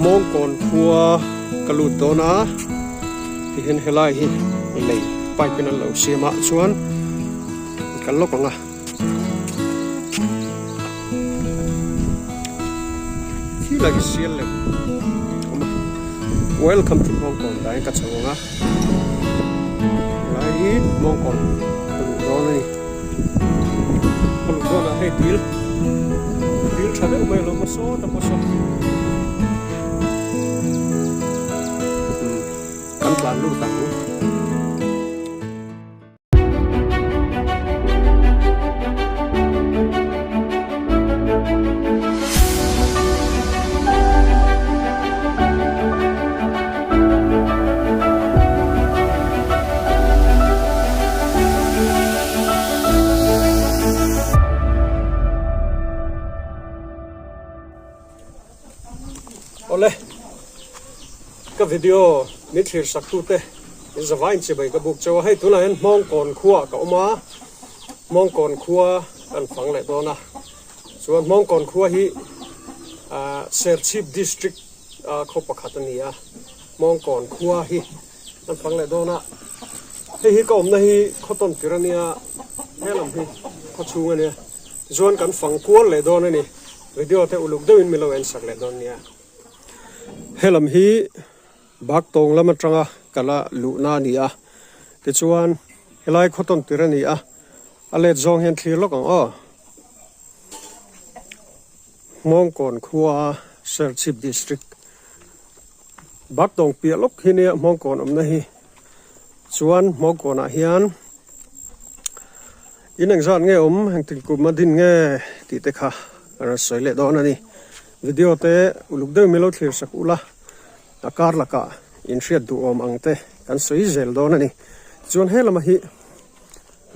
Hmawngkawn khua ka lut dawn a, tihian helai hi lei pipe in an lo siam a chuan kal lawk ang a. Thil ah hi sial lem awm a, welcome to Hmawngkawn dah hian ka chho ang a, helai hi Hmawngkawn ka luh dawn a ni. Ka luh dawn ah hei dil dil tha deuh mai a lo awm a sawta pawh saw kan tlan lut ang. Awle, ka video min thlir sak tute in zavai in chibai ka buk cheu a, hei tunah hian Hmawngkawn khua ka awm a, Hmawngkawn khua kan fang leh dawn a, chuan Hmawngkawn khua hi ah Serchhip district a khaw pakhat a ni a, Hmawngkawn khua hi Kan fang leh dawn a, hei hi ka awmna hi khaw tawn tir a nia, he lam hi khaw chhung a nia, tichuan kan fang kual leh dawn a ni, video te uluk deuhin min lo en sak leh dawn nia. He lam hi bak tawng lam atanga kala luhna a ni a, tichuan helai khaw tawn tir a ni a, a let zawng hian thlir lawk ang aw. Hmawngkawn khua Serchhip District Baktawng piah lawk hi nia Hmawngkawn awmna hi chuan Hmawngkawnah hian in engzat nge awm engtin kum a din nge tih te kha ka rawn sawi leh dawn a ni. Video te uluk deuh min lo thlir sak ula a kar lakah inhriat duhawm ang te kan sawi zel dawn a ni. Tichuan he lamah hi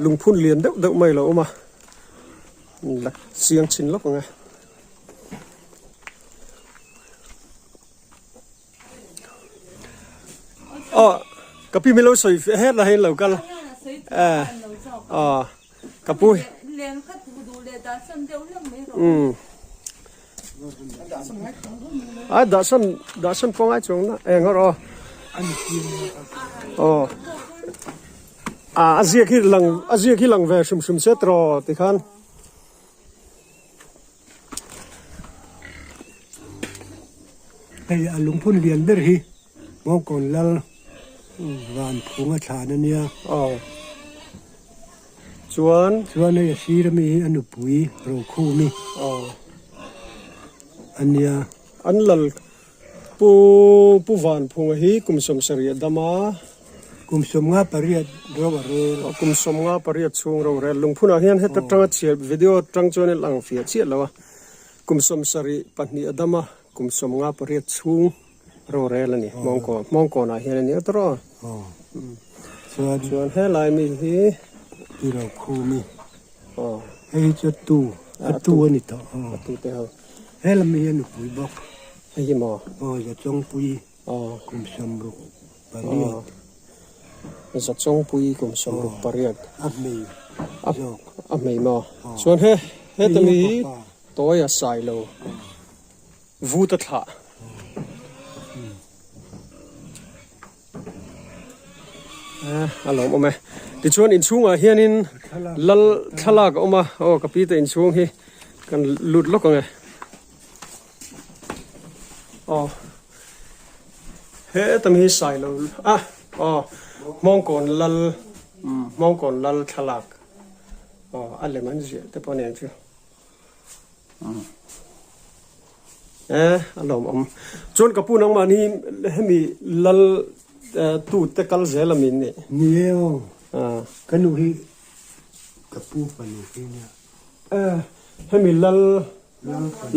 lungphun lian deuh deuh mai a lo awm a. La chiang chin lawk ang e. Aw ka pi milo sawi fe het la hein lo kal. Eh aw ka pu. Um. Ai dah san dah san pawh ngai chuang na eng rawh aw. Aw. A ziak hi lang a ziak hi lang ve hrim hrim se tiraw tikhan. Hei a lungphun lian ber hi Mawngkawn Lal van phung a thlan a nia. Aw chuan. Chuan hei a sir ami hi a nupui Rokhumi. Aw. A nia. An lal Pu Pu Vanphunga hi kum 78 dam a. Kum 58 ro a rel. Kum 58 chhung ro rel. Lungphunah hian heta tanga chhiar video atang chuan in lang fiah chiah lo a. Kum 72 a dam a, kum 58 chhung ro rel a ni. Hmawngkawn Hmawngkawnah hian a ni a tawrh a. Chuan Chuan helai mi hi. Pi Rokhumi. Hei hi chu a tu, a tu a ni tawh. A tu te ho. He lam hi a nupui bawk. Hei hi maw? Aw, Zachawngpui kum 68. Zachawngpui kum 68. A hmei zawk. A hmei maw? Chuan he, heta mi hi tawi a sai lo. Vut a thlah. A lawm awm e. Tichuan inchhungah hianin lal thlalak a awm a, aw ka pi te inchhung hi kan lut lawk ang e. Aw heta mi hi sai lo a aw Hmawngkawn lal Hmawngkawn lal thlalak aw a lem an ziah te pawh a ni ang chu. Eh a lawm awm. Chuan ka pu nangmah ni hemi lal tu te kal zel a min nih. Ni e aw. Ka nu hi ka pu fanu hi nia. Eh hemi lal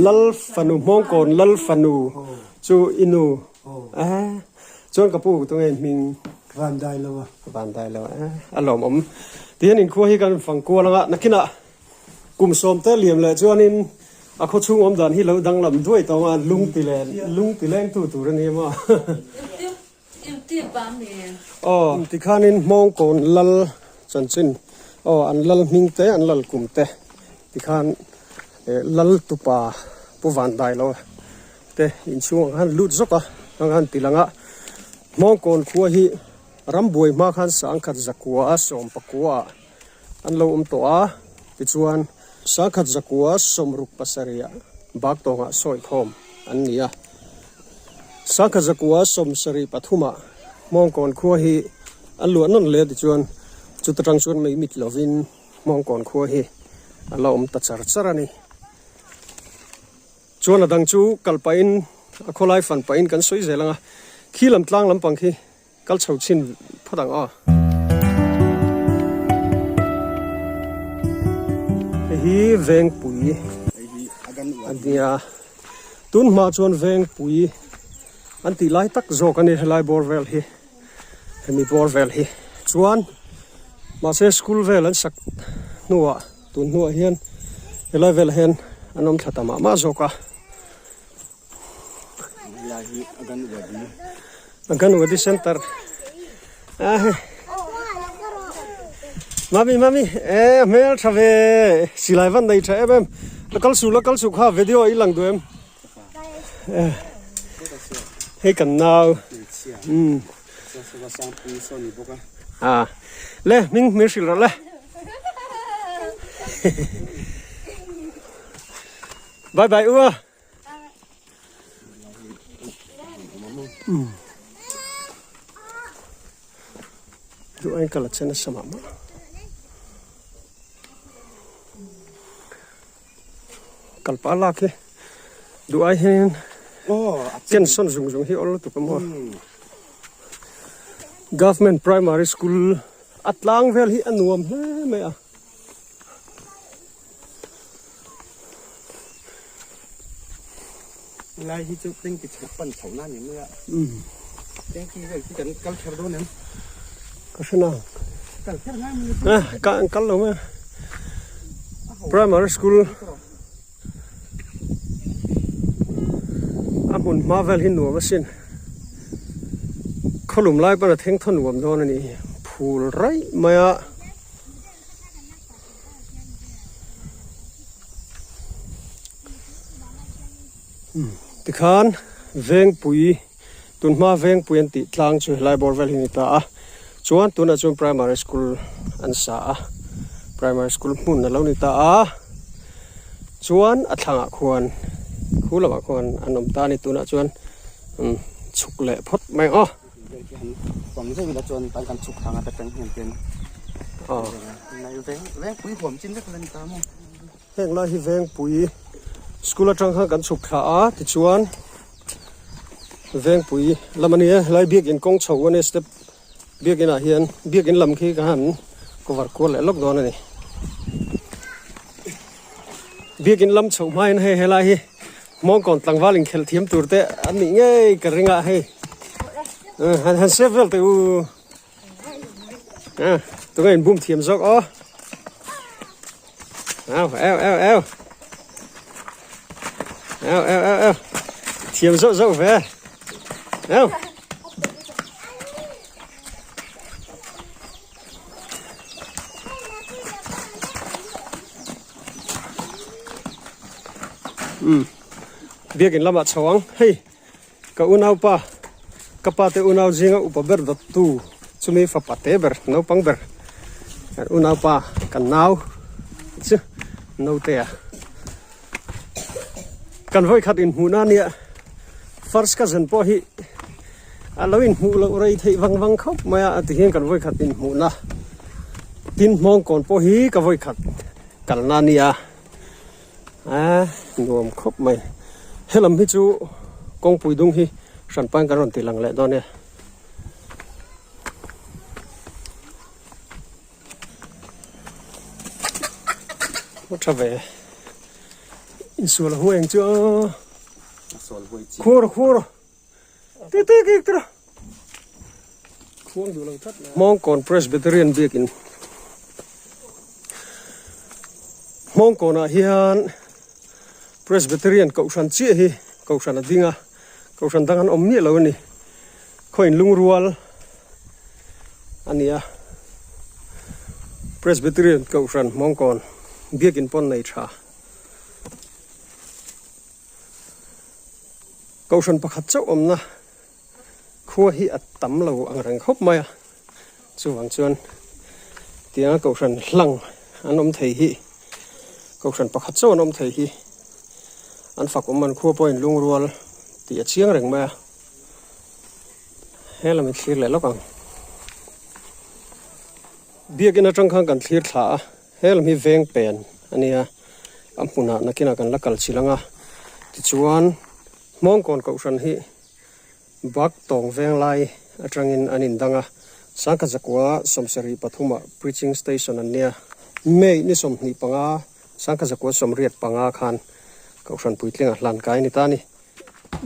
lal fanu Hmawngkawn lal fanu chu i nu. Eh chuan ka pu tunge hming. Vandai lo a. Vandai lo a eh a lawm awm. Tihian inkhua hi kan fangkual anga nakinah Kum sawmte liam leh chuanin a khaw chhung awm dan hi lo danglam duai tawng a, lung ti leh lung ti lengtu tur a ni maw? Aw, tikhanin Hmawngkawn lal chanchin, aw an lal hming te, an lal kum te tikhan lal tupa Pu Vandailo. te inchhungah khan lut zawk a ang han ti lang a Hmawngkawn khua hi rambuai hma khan sangkhat zakua sawmpakua ah an lo awm tawh a tichuan sangkhat zakua sawmruk pasarih ah Baktawngah sawi khawm an ni a sangkhat zakua sawmsarih pathumah Hmawngkawn khua hi an luah nawn hle tichuan chuta tang chuan mei mit lovin Hmawngkawn khua hi a la awm ta char char a ni. Chuan a dang chu kal pahin a khawlai fan pahin kan sawi zel ang a, khi lam tlang lampang khi kal chho chhin phawt ang aw. Hei hi Vengpui a nia, tun hma chuan Vengpui an tih lai tak zawk a ni helai bawr vel hi. Hemi bawr vel hi chuan mahse school vel an sak hnuah tun hnuah hian helai velah hian an awm thla ta mah mah zawk a. Anganwadi center a hei mami mami e hmel tha ve silai van nei tha em em la kal suh la kal suh kha video i lang duh em. Hei kan nau umm a le hming hming hrilh rawh le bye bye u a umm duh aiin ka la che nasa mah mah. Kalpa lak hi duh ai hian ken sawn zung zung hi awl lutuk a maw. Government primary school a tlang vel hi a nuam hle mai a. Lai hi chu tengki chhuk pan chho na ni mai a. Tengki vel khi kan kal kher dawn em? Ka hre nang. Kal kher ngai mai. Eh, ka kal lo mai. Primary school a hmun hma vel hi nuam asin. Khawlum lai pawn a theng thaw nuam dawn a ni. Phul raih mai a. Tikhan Vengpui tunhma Vengpui an tih tlang chu helai bawr vel hi a ni ta a chuan tunah chuan primary school an sa a primary school hmun a lo ni ta a chuan a thlangah khuan khu lamah khuan an awm ta a ni tunah chuan chhuk leh phawt mai ang aw. Heng lai hi Vengpui school atang khan kan chhuk thla a tichuan Vengpui lam a ni e helai biakin kawng chho a nia step biakin ah hian biakin lam khi ka han cover kual leh lawk dawn a ni biakin lam chhoh hma in hei helai hi Hmawngkawn tlangval inkhelh thiam tur te an nih ngei ka ring a hei han han save vel teh u tunge in bum thiam zawk aw au au au au au au au au thiam zawk zawk ve au umm biakin lamah chho ang hei ka unaupa ka pa te unau zinga upa ber dawt tu chumi fapa te ber naupang ber kan unaupa kan nau chu naute a kan vawikhat inhmuhna ania first cousin pawh hi a lo inhmuh loh rei theih vang vang khawp mai a tihian kan vawikhat inhmuhna tin hmawngkawn pawh hi ka vawikhat kalna ania a nuam khawp mai helam hi chu kawngpui dung hi hranpain kan rawn ti lang leh dawn e. Tha ve insual a huai ang chu khur khur ti ti ki tira khuang duh lo tlat Hmawngkawn Presbyterian biakin Hmawngkawnah hian Presbyterian kohhran chiah hi kohhran a ding a kohhran dang an awm miah lo a ni khaw in lungrual a ni a Presbyterian kohhran Hmawngkawn biakin pawn nei tha. Kohhran pakhat chauh awmna khua hi a tam lo ang reng khawp mai a, chuvang chuan tianga kohhran hlang an awm thei hi kohhran pakhat chauh an awm thei hi an fak awm an khua pawhin lungrual tih a chiang reng mai a, he lam i thlir leh lawk ang. Biakinn atang khan kan thlir thla a. He lam hi veng pen a nia, a hmunah nakinah kan la kal chilh ang a, tichuan Hmawngkawn Kohhran hi Bak tawng veng lai atangin an indang a, Sangkhat zakua sawmsarih pathumah Preaching Station an nia, May ni 25, Sangkhat zakua 85 khan Kohhran puitlinga hlan kai a ni ta a ni.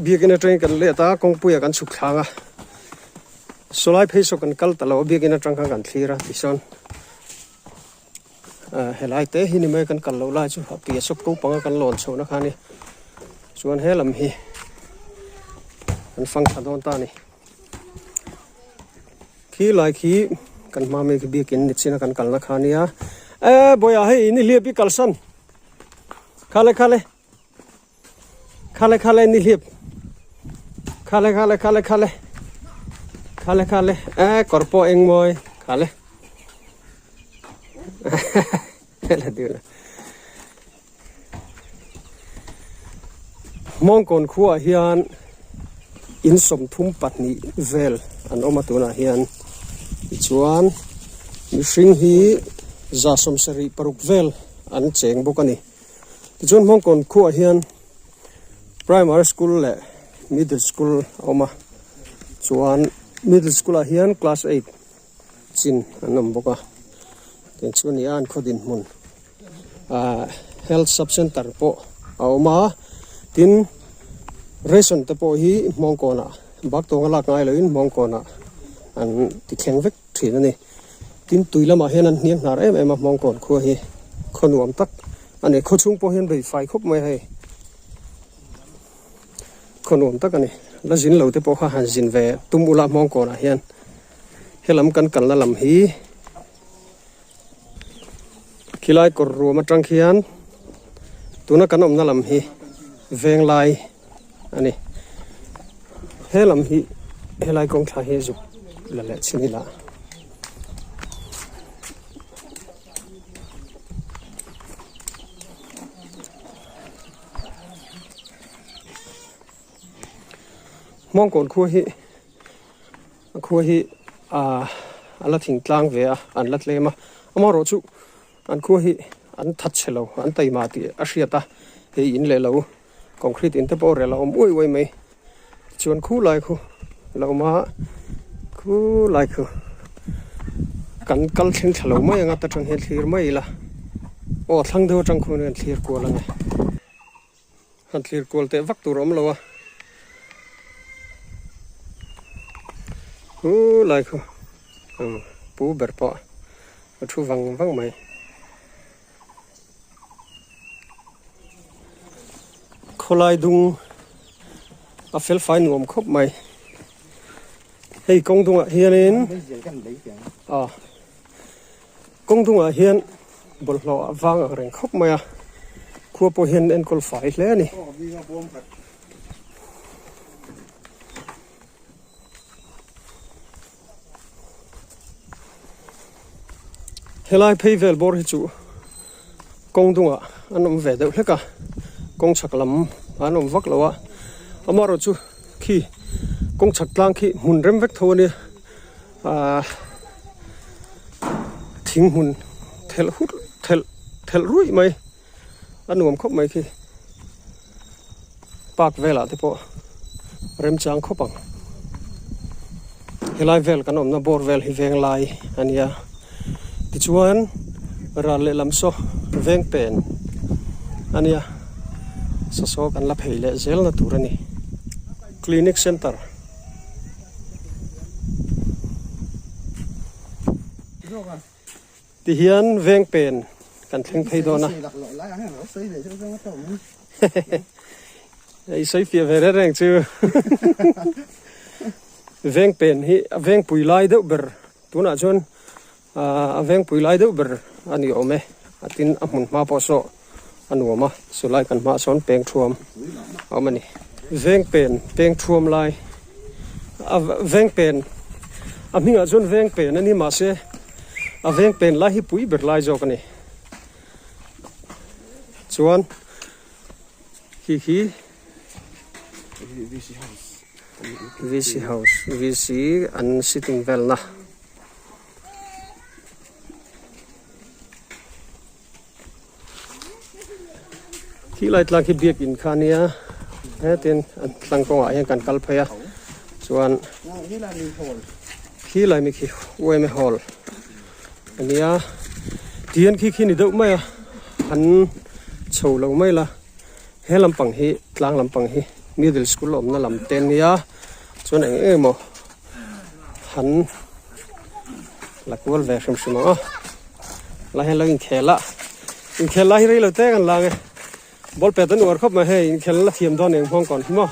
Biakinn atangin kan let a, kawngpuiah kan chhuk thlang a, sawlai phei saw kan kal ta lo a, biakinn atang khan kan thlir a, tichuan. Helai te hi ni mai kan kal loh lai chu a piah saw ko panga kan lawn chhohna kha a ni chuan he lam hi an fang thla dawn ta a ni khi lai khi kan hma mai khi biakin ni chin a kan kalna kha a nia e bawiah hei in i hliap i kalsan khale khale. Khale khale ni hlip khale khale khale khale khale khale e kawr pawh eng mawi khale hela dil Hmawngkawn khuaah hian in 32 vel an awm a tunah hian tichuan mihring hi 76 vel an cheng bawk a ni. Tichuan Hmawngkawn khuaah hian Primary School leh Middle School a awm a, chuan Middle School ah hian Class eight chin an awm bawk a, tiang chu a ni a an khaw dinhmun ah Health Sub Center pawh a awm a, tin Ration te pawh hi Hmawngkawnah bak tawnga lak ngai loin Hmawngkawnah an ti thleng vek thin a ni. Tin, tui lamah hian an hniang hnar em em a, Hmawngkawn khua hi khaw nuam tak a ni. Khaw chhung pawh hian bei fai khawp mai a hei. Khaw nuam tak a ni. La zin lo te pawh kha han zin ve tum ula Hmawngkawnah hian helam kan kalna lam hi khilai kawr ruam atang khian tuna kan awmna lam hi Venglai a ni. He lam hi helai kawng thla hi zuk la leh chin ila. Hmawngkawn khua hi a khua hi ah a la thing tlang ve a an la tlem a amaherawhchu an khua hi an that chhe lo an taima tih a hriat a hei in leh lo. Concrete in te pawh rel a awm uai uai mai tichuan khu lai khu a lo awm a khu lai khu kan kal thleng thla lo mai ang a ta tang hian thlir mai ila aw a thlang deuh atang khuan hian thlir kual a ni han thlir kual teh vak tur a awm lo a khu lai khu pu ber pawh a thu vang vang mai. Khawlai dung a fel fai nuam khawp mai hei kawng dungah hianin ah kawng dungah hian bawlhhlawh a vang ang reng khawp mai a khua pawh hian enkawl fai hle a ni. Helai phei vel bawr hi chu kawng dungah an awm ve deuh hlek a kawng chhak lam an awm vak lo a amaherawh chu khi kawng chhak tlang khi hmun rem vek tho a nia ahh thing hmun thelh hut thelh thelh ruih mai a nuam khawp mai khi park velah te pawh remchang khawp ang helai vel kan awmna bawr vel hi veng lai a nia tichuan ral lehlam saw veng pen a nia saw saw kan la phei leh zel na tur a ni clinic center. Tihian veng pen kan thleng phei dawn a. I sawi fiah ve reng reng chu. Veng pen hi a veng pui lai deuh ber tunah chuan a veng pui lai deuh ber a ni awm e. A tin a hmun hma pawh saw a nuam a, chulai kan hmaah sawn peng thuam a awm a ni. Veng pen peng thuam lai a veng pen a hmingah chuan veng pen a ni mahse a veng pen lai hi pui ber lai zawk a ni chuan khi khi VC house VC an sitting velna. Khi lai tlang khi biakin kha ania hetin an tlang kawngah hian kan kal phei a chuan khi lai mi khi uaime hall ania tihian khi khi ni deuh mai a an chho lo mai la he lampang hi tlang lampang hi middle school awmna lam te ania chuan eng eng emaw han la kual ve hrim hrim ang a lai hian lo inkhel a inkhel lai hi rei lo te kan lang e ball pet an uar khawp mai hei inkhel la thiam dawn eng hmawng kawn hi maw.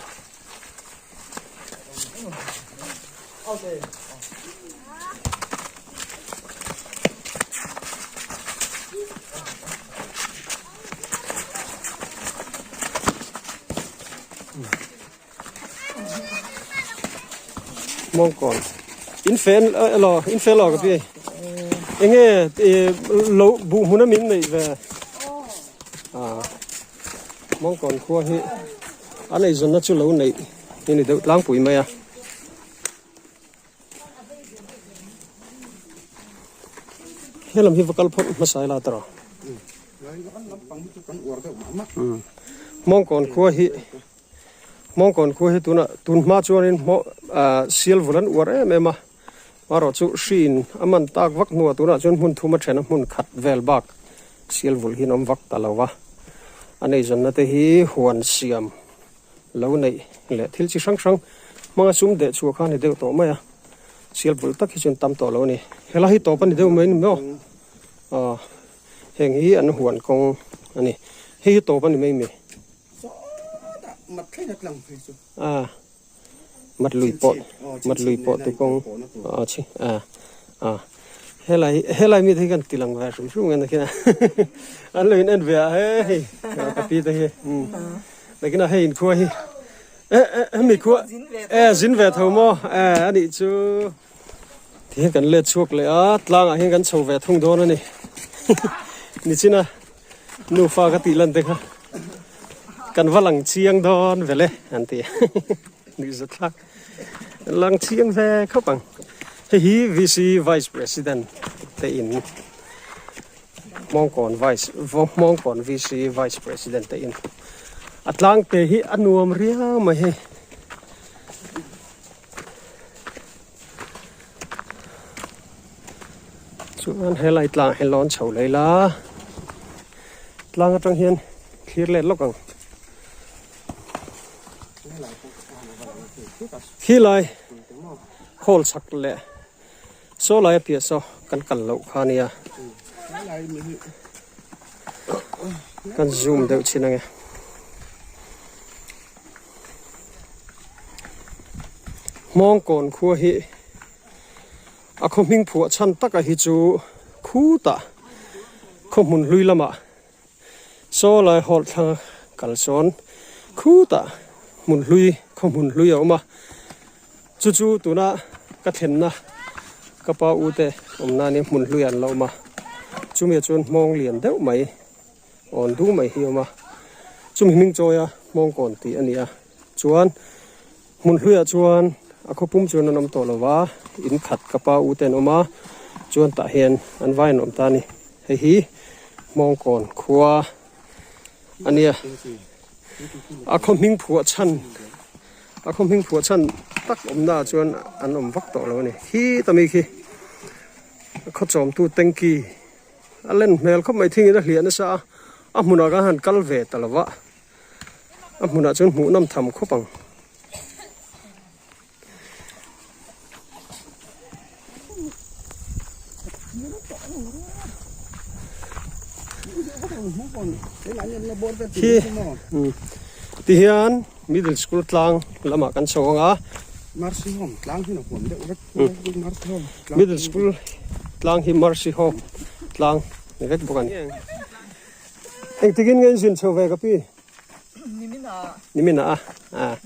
Mawngkawn in fel elaw in fel aw ka pi enge lo buh hmun a min neih ve ah Mawngkawn khua hi an eizawnna chu lo neih hi ni deuh tlangpui mai a. Helam hi va kal phawt hmasa ila tawh Mawngkawn khua hi Mawngkawn khua hi tunah tun hma chuanin hmaw ah sial vul an uar em em a erawh chu hriin a man tak vak hnuah tunah chuan hmun thum a then a hmun khat vel bak sial vul hi an awm vak ta lo va a neizawnna te hi huan siam lo neih leh thil chi hrang hrang hmanga sum deh chhuah kha a ni deuh tawh mai a sial vul tak hi chuan tam tawh lo a ni helai hi tawp a ni deuh mai a ni maw aw heng hi an huan kawng a ni hei hi tawp a ni mai mi. A mat lui pawh mat lui pawh tu kawng a chi a a helai helai mi te hi kan ti lang ve hrim hrim nge nakina an lo in en ve a hei ka pi te hi nakina hei inkhua hi e e hemi khua e zin ve tho maw e anih chu Tihian kan let chhuak leh a, tlangah hian kan chho ve thung dawn a ni. Nichina nufa ka tih lan te kha kan va lang chiang dawn vel e an ti a, nuihza thlak lang chiang ve khawp ang. Hei hi VC Vice President te in Hmawngkawn Vice Hmawngkawn VC Vice President te in a tlang te hi a nuam riau mai hei. Chuan helai tlang hi lawn chho leh ila tlang atang hian thlir let lawk ang khilai khawl chak leh saw lai a piah saw kan kal loh kha ania kan zoom deuh chhin ange. Hmawngkawn khua hi a khaw hming phuah chhan taka hi chu khutah khaw hmun hlui lamah saw lai hawlh thlanga kal sawn khutah hmun hlui khaw hmun hlui a awm a chu chu tuna ka thlenna ka pa u te awm nan hi hmun hlui an la awm a chumi ah chuan hmawng lian deuh mai. Awn du mai hi a awm a, chumi hming chawia Hmawngkawn tih a ni a, chuan hmun hluiah chuan a khaw pum chuan an awm tawh lo va, in khat ka pa u te an awm a, chuan tah hian an vai an awm ta a ni, hei hi Hmawngkawn khua a nia, a khaw hming phuah chhan a khaw hming phuah chhan tak awmna ah chuan an awm vak tawh lo a ni, khi ta mi khi a khaw chawmtu tanky. A len hmel khawp mai thingin a hliah nasa a, a hmunah khan han kal ve ta lo va, a hmunah chuan hmuh nawm tham khawp ang. Khi tihian middle school tlang lamah kan chho ang a. Mercy Home tlang hi a huam deuh vek. Middle school tlang hi Mercy Home tlang ni vek bawk a ni. Engtikin nge in zin chho ve ka pi? Nimina a. A.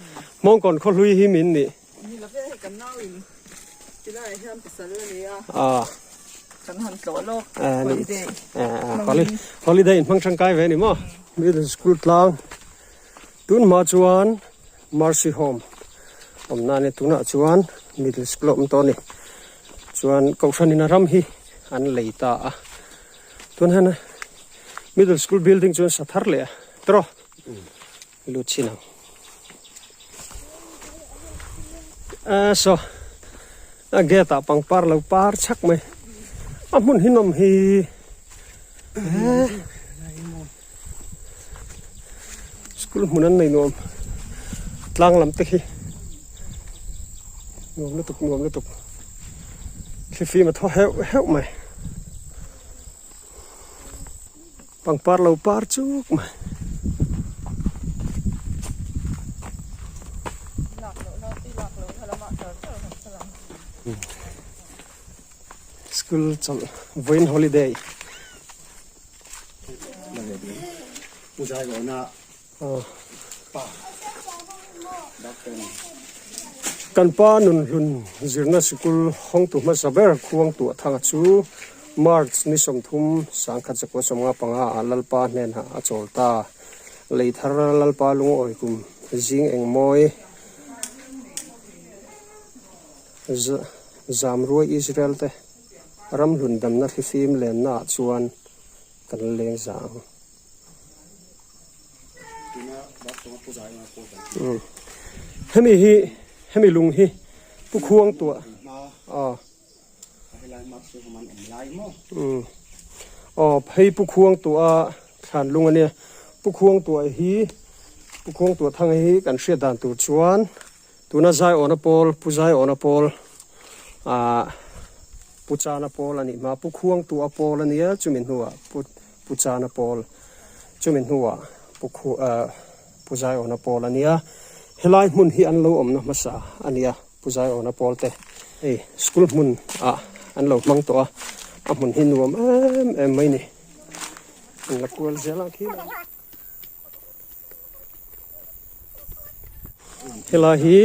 Hmawngkawn khaw hlui hi min nih. Ni love hei kan nau in tilaiah hian pasal a nei a. A. Kan han tlawh lawk. A ni. A holiday in hmang tangkai ve ni maw? Middle school tlang tun hma chuan Mercy Home awmna a nia tunah chuan middle school a awm tawh a ni. Chuan Kohhran in a ram hi an lei ta a. Tun hian middle school building chu an sa thar leh a tawh lut chin ang. A saw a gate ah pangpar lo par chhak mai a hmun hi nawm hi school hmun an nei nuam tlang lam te khi nuam lutuk nuam lutuk thlifim a thaw heuh heuh mai. Pangpar lo par chuk mai. School chawlh vawiin holiday. Kan pa nunhlun zirna sikul hawngtu hmasa ber Khuang Tuahthanga chu March ni 30 1955 ah Lalpa hnenah a chawl ta. Lei thar Lalpa lungawi kum zing engmawi Zamruai Israel te ramhlun damna thlifim lenna ah chuan kan leng za ang. Hemi hi hemi lung hi pu khuang tuah aw aw hei pu khuang tuah thlan lung ania pu khuang tuah hi pu khuang tuah thang hi kan hriat dan tur chuan tuna zaiawna pawl pu zaiawna pawl ah pu chana pawl anih hma pu khuang tuah pawl ania chumi hnuah pu Pu Chana pawl chumi hnuah Pu Khu eh Pu Zaiawna pawl a nia. Helai hmun hi an lo awmna hmasa a nia Pu Zaiawna pawl te hei school hmun ah an lo hmang tawh a, a hmun hi nuam em em mai ni. An la kual zel ang khi. Helai hi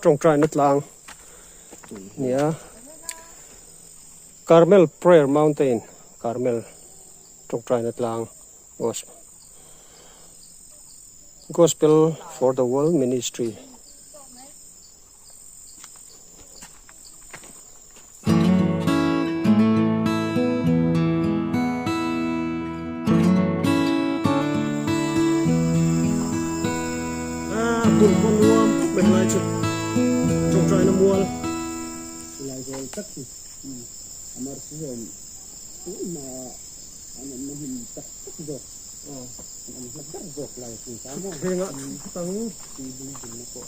tawngtaina tlang nia. Carmel Prayer Mountain, Carmel tawngtaina tlang Gospel Gospel for the World Ministry. Ah, hmun pawh nuam khawp mai lai chu tawngtaina mual. Silai zawl tak hi a mar chu hian tuna an awmna hmun tak tak zawk an awm hla ber zawk lai a tling ta maw? Thengah tang tui bung dinna pawh.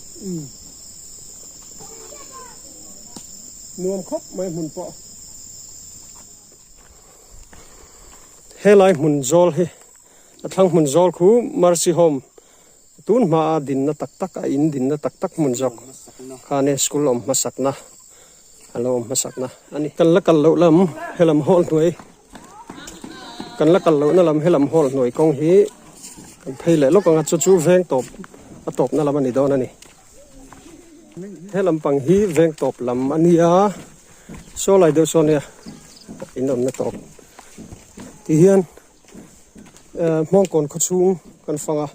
Nuam khawp mai hmun pawh. Helai hmun zawl hi a thlang hmun zawl khu Mercy Home Tun hmaa dinna tak tak a in dinna tak tak hmun zawk khan e school awm hmasakna a lo awm hmasakna a ni. Kan la kal loh lam helam hall hnuai kan la kal lohna lam helam hall hnuai kawng hi kan phei leh lawk ang a chu chu veng tawp a tawpna lam a ni dawn a ni. Helam pang hi veng tawp lam a nia saw lai deuh saw nia in awmna tawp ti hian. Hmawngkawn khaw chhung kan fang a,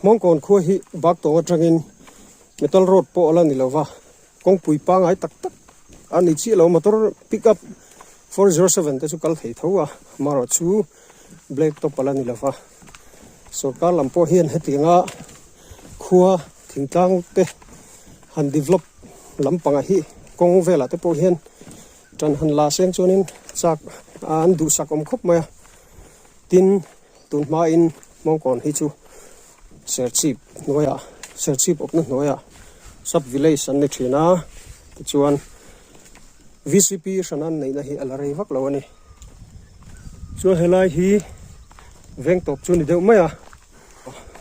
Hmawngkawn khua hi bak tawng atangin metal road pawh a la ni lo va, kawngpui pangngai tak tak a ni chiah lo, motor pick up 407 te chu kal thei tho a, amaherawh chu black top a la ni lo va, sorkar lam pawh hian hetianga khua thingtlang te han develop lampangah hi kawng velah te pawh hian Tan han la seng chuanin chak an duhsak awm khawp mai a, tin tun hmain Hmawngkawn hi chu Serchhip hnuaiah Serchhip awpna hnuaiah sub village an ni thin a, tichuan VCP hran an neihna hi a la rei vak lo a ni. Chuan helai hi veng tawp chu ni deuh mai a,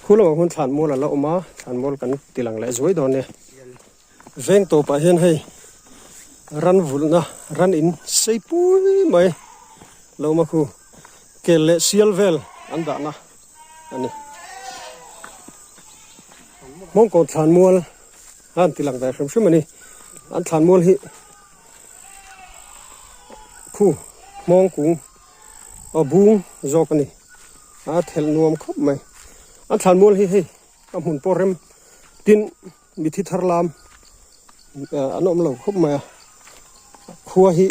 khu lamah khuan thlanmual a la awm a, thlanmual kan ti lang leh zuai dawn e. Veng tawpah hian hei ran vulhna ran in sei pui mai lo ma khu kel leh sial vel an dahna a ni. Hmawngkawn thlanmual a han ti lang ve hrim hrim a ni. An thlanmual hi khu hmawng kung aw bung zawk a ni. A thelh nuam khawp mai. An thlanmual hi hei a hmun pawh rem tin mithi thar lam an awm lo khawp mai a. Khua hi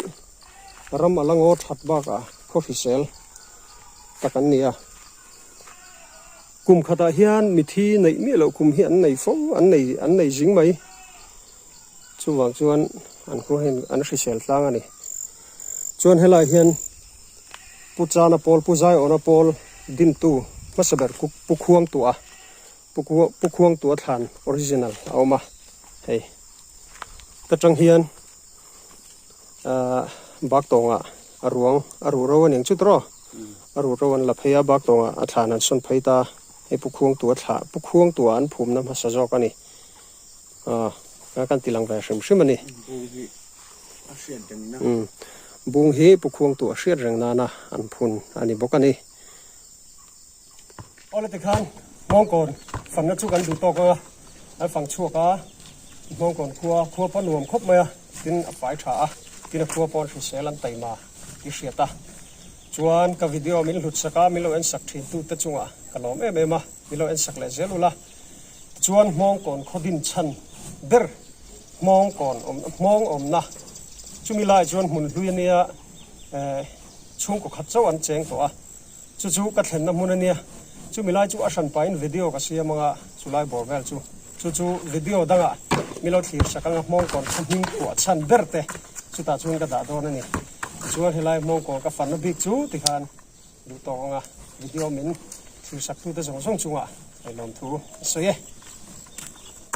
ram a la ngaw that bakah khaw hrisel tak an ni a. Kum khatah hian mithi neih miah loh kum hi an nei fo, an nei an nei zing mai. Chuvang chuan an khua hian an hrisel tlang a ni. Chuan helaiah hian Pu Chana pawl, Pu Zaiawna pawl dintu hmasa ber Pu Khuangtua, Pu Khuangtua thlan original a awm a hei. Ta tang hian ahh Baktawngah a ruang a ruh ro a ning chut rawh. A ruh ro an la phei a, Baktawngah a thlan an sawn phei ta. Hei Pu Khuangtua thlah, Pu Khuangtua an phumna hmasa zawk a ni. Aw, kan ti lang ve hrim hrim a ni. Bung hi a hriat reng na. Umm, bung hi Pu Khuangtu a hriat reng nana an phun a ni bawk a ni. Awle tikhan Hmawngkawn fanna chu kan duh tawk ang a, an fang chhuak a, Hmawngkawn khua, khua pawh nuam khawp mai a, tin a fai tha a, tin a khua pawh an hrisel an taima tih hriat a. Chuan ka video min hlut sak a, min lo en sak thin tute chungah ka lawm em em a, min lo en sak leh zel ula. Tichuan Hmawngkawn khaw din chhan ber Hmawngkawn awm Hmawng awmna chumi lai chuan hmun hlui ania eh chhungkaw khat chauh an cheng tawh a, chu chu ka thlenna hmun ania, chumi lai chu a hran pahin video ka siam anga chulai bawr vel chu chu chu video dangah mi lo thlir sak anga Hmawngkawn khaw hming phuah chhan ber te chutah chuan ka dah dawn a ni. Tichuan helai Hmawngkawn ka fanna bik chu tikhan. Duh tawk anga video min thlir sak tute zawng zawng chungah lawmthu a sawi e.